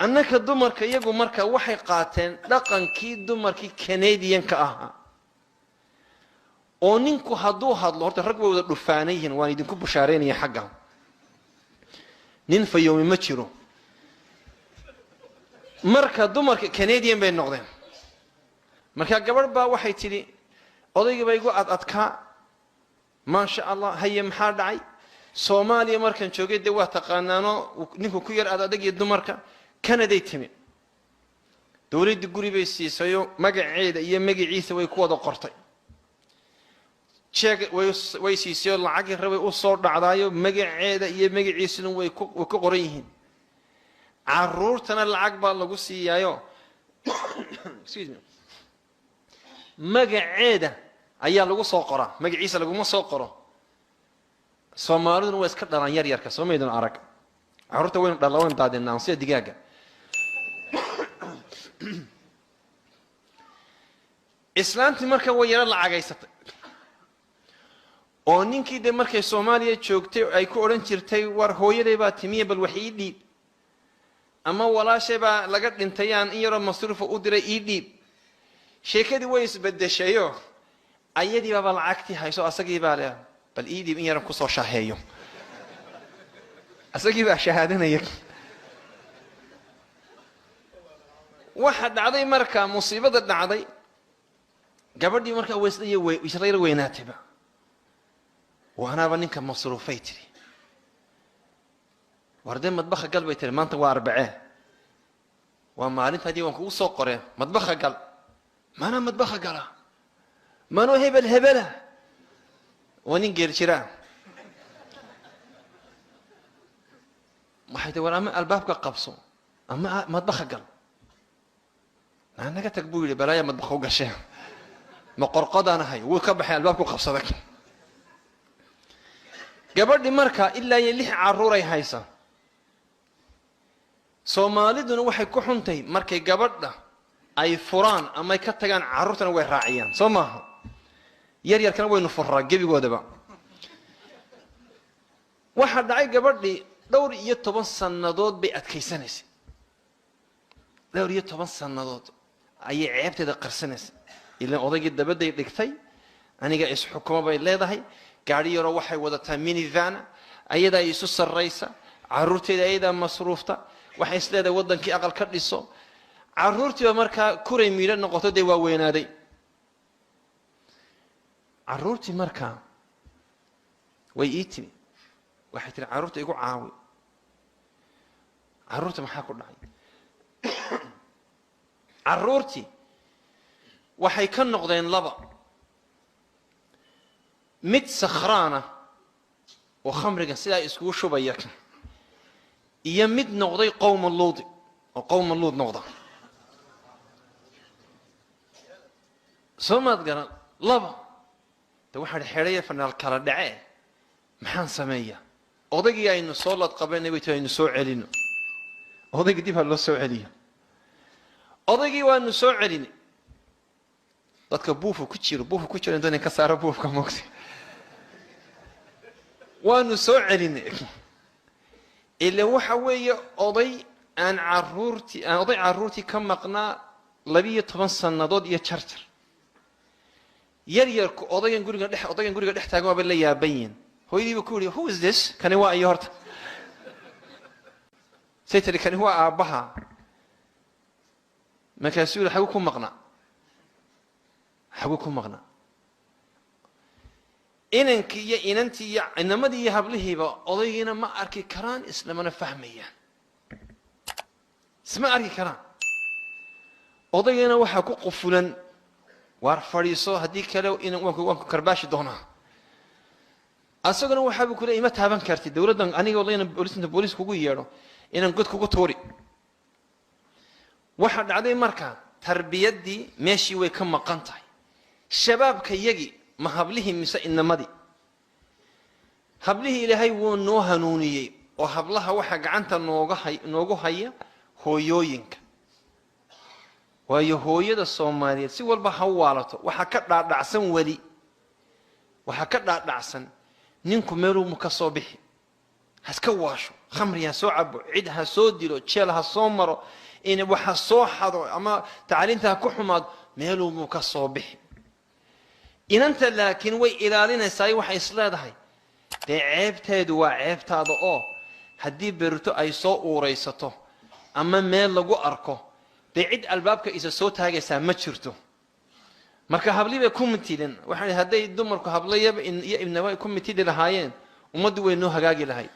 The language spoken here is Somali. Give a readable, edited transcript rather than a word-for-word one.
Annaka dumarka iyagu marka waxay qaateen dhaqankii dumarkii Canadianka ahaa, oo ninku hadduu hadlo, horta rag way wada dhufaanan yihiin. Waan idinku bushaareynaya, xagga nin fayoomi ma jiro. Marka dumarka Canadian bay noqdeen. Marka gabadh baa waxay tidhi, "Odaygii baa igu ad adkaa." Maasha Allah, haye, maxaa dhacay? "Soomaaliya markaan joogay, dee waa taqaanaano, ninku ku yar ad adag iyo dumarka. Canaday timi, dowladdii guri bay siisayo, magaceeda iyo magaciisa way ku wada qortay. Jeeg way siisayoo lacagii rabay u soo dhacdaayo, magaceeda iyo magaciisuna way ku qoran yihiin. Caruurtana lacag baa lagu siiyaayo, excuse me, magaceeda ayaa lagu soo qoraa, magaciisa laguma soo qoro. Soomaaliduna waa iska dhalaan yar yarka, soo maydun arag? Carruurta waynu dhala, waynu daadinaa sida digaaga. Islaantii marka way yaro lacagaysatay, oo ninkii dee markay Soomaaliya joogtay ay ku odhan jirtay, 'War hooyaday baa timiya, bal wax ii dhiib,' ama 'Walaashay baa laga dhintayaan in yaroo masruufa u diray, ii dhiib.' Sheekadii way isbedeshayo, ayadii baaba lacagtii hayso, asagii baa le, 'Bal ii dhiib in yaran kusoo shaheeyo.' Asagii baa shahaadanaya. Waxa dhacday marka, musiibada dhacday, gabadhii markaa way isla yar weynaatayba. 'Waanaaba ninka masruufay,' tiri. 'War dee madbaha gal,' bay tiri. 'Maanta waa arbacee, waa maalintaadii waan kugu soo qoree, madbaha gal.' Maanaa madbaha gala? Manoo hebel hebela, waa nin geel jiraa." Waxay tii, 'War ama albaabka qabso ama madbaha gal.' 'Naa naga tag,' buu yidhi, 'balaaya madbaha u gashee, ma qorqodaan ahay?' Wuu ka baxay, albaabku qabsaday. Gabadhi marka ilaa iyo lix carruuray haysa. Soomaaliduna waxay ku xuntahay, markay gabadha ay furaan ama ay ka tagaan, carruurtana way raaciyaan, soo maaha? Yar yarkana waynu furaa gebigoodaba. Waxaa dhacay, gabadhii dhowr iyo toban sannadood bay adkaysanaysay. Dhowr iyo toban sannadood ayay ceebteeda qarsanaysay, ilaan odaygii dabaday dhigtay. 'Aniga isxukuma,' bay leedahay. Gaadhi yaroo waxay wadataa minivana, ayadaa isu sarraysa, carruurteeda ayadaa masruufta. Waxay is leedahay, 'Waddankii aqal ka dhiso.' Carruurtiiba markaa kuray miidho noqoto, dee waa weynaaday carruurtii. Markaa way ii timi, waxay tihi, 'Carruurta igu caawi.' Carruurta maxaa ku dhacay? Carruurtii waxay ka noqdeen laba: mid sakhraana oo khamriga sidaa iskugu shubaya, iyo mid noqday qowma luudi, oo qowma luud noqda. Soo maad garan? Laba de waxaa xedhaya fanaal kala dhace. Maxaan sameeyaa? Odaygii aynu soo ladqabanay, bay tii, aynu soo celino odaygii. Dib ha loo soo celiyo odaygii. Waanu soo celinay. Dadka buufu ku jiro, buufu ku jiro, inta ka saaro buufka moogta. Waanu soo celinay. Ila waxa weeye oday aan caruurtii, aan oday carruurtii ka maqnaa 12 sannadood iyo jarjar. Yar yarku odaygan guriga dhex taagan waaba la yaaban yihin. Hooyadiiba ku yihi, "Who is this? Kani waa iyo horta?" Say tiri, "Kani waa aabbaha." Markaasuu yihi, "Xaguu ku maqnaa? Xaguu ku maqnaa?" Inankii iyo inantii iyo inamadii iyo hablihiiba odaygiina ma arki karaan, islamana fahmayaan, isma arki karaan. Odaygiina waxaa ku qufulan, "Waar fadhiiso, haddii kale waan ku karbaashi doonaa." Asaguna waxaabuu ku leey, "Ima taaban kartid, dowladdan aniga walla inaan boolisinta booliis kugu yeedho, inaan god kugu tuuri." Waxaa dhacday marka, tarbiyaddii meeshii way ka maqan tahay. Shabaabka yagi, ma hablihii mise inamadii? Hablihii Ilaahay wuu noo hanuuniyey, oo hablaha waxaa gacanta nooga hay noogu haya hooyooyinka. Waayo, hooyada Soomaaliyeed si walba ha u waalato, waxaa ka dhaadhacsan, weli waxaa ka dhaadhacsan, ninku meeluu ka soo bixi, haska waasho. Khamri ha soo cabo, cid ha soo dilo, jeel ha soo maro, in wax ha soo xado ama tacliinta ha ku xumaado, meeluu ka soo bixi. Inanta laakiin way ilaalinaysaa, waxay isleedahay dee ceebteedu waa ceebtaada, oo haddii berito ay soo uuraysato ama meel lagu arko, dee cid albaabka isa soo taagaysaa ma jirto. Marka habli bay ku mitideen. Waxaan hadday dumarku hablayaba iyo ibnaba ay ku mitidi lahaayeen, ummaddu way noo hagaagi lahayd.